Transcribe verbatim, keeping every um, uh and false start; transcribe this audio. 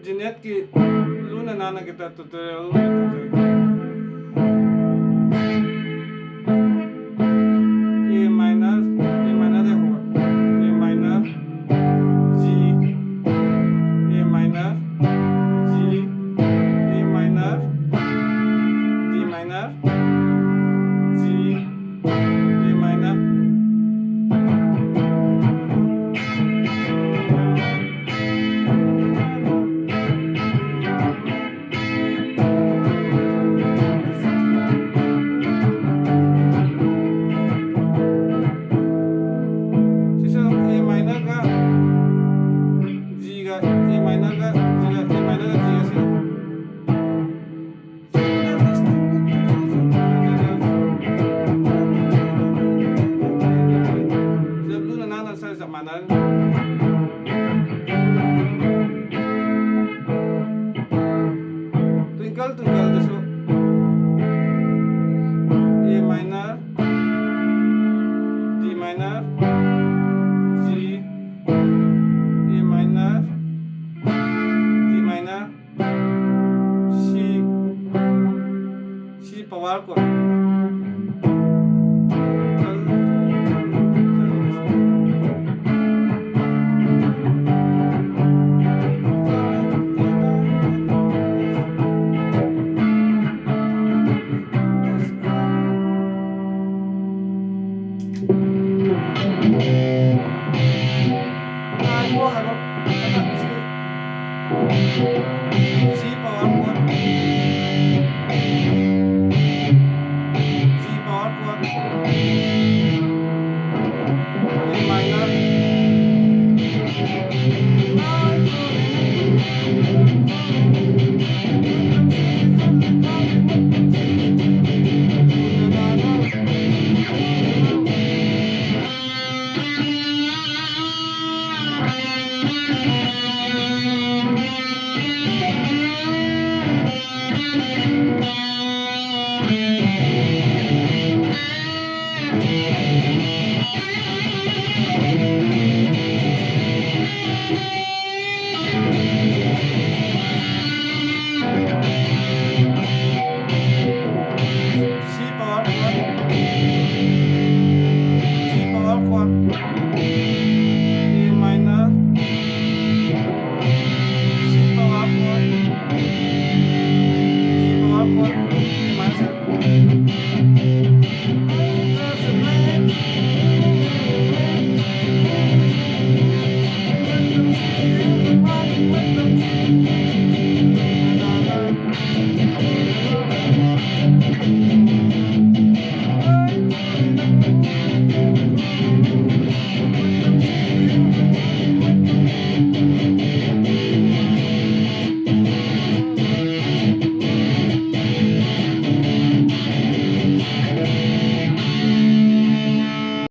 ꯖꯤꯅꯦꯠꯀꯤ ꯂꯨꯅ ꯅꯥꯟꯅ guitar tutorial ꯑꯣꯏꯅ ꯇꯧꯖꯔꯛꯀꯦ꯫ A minor, A minor ꯗꯒꯤ ꯍꯧꯕ꯫ A minor, G, A minor, G, A minor, D minor, G, A minor꯫ ꯁꯤꯁꯨ ꯑꯗꯨꯝ A minor ꯒ G ꯒ, A minor ꯒ G ꯒ, A minor ꯒ G ꯒ ꯁꯤ꯫ ꯁꯤꯗ ꯂꯨꯅ ꯅꯥꯟꯅ ꯁꯥꯏ ꯆꯞ ꯃꯥꯟꯅꯔꯅꯤ꯫ Twinkle Twinkle ꯗꯁꯨ A minor, D minor, G, A minor, D minor, C, C power chord꯫ ꯀꯣ꯫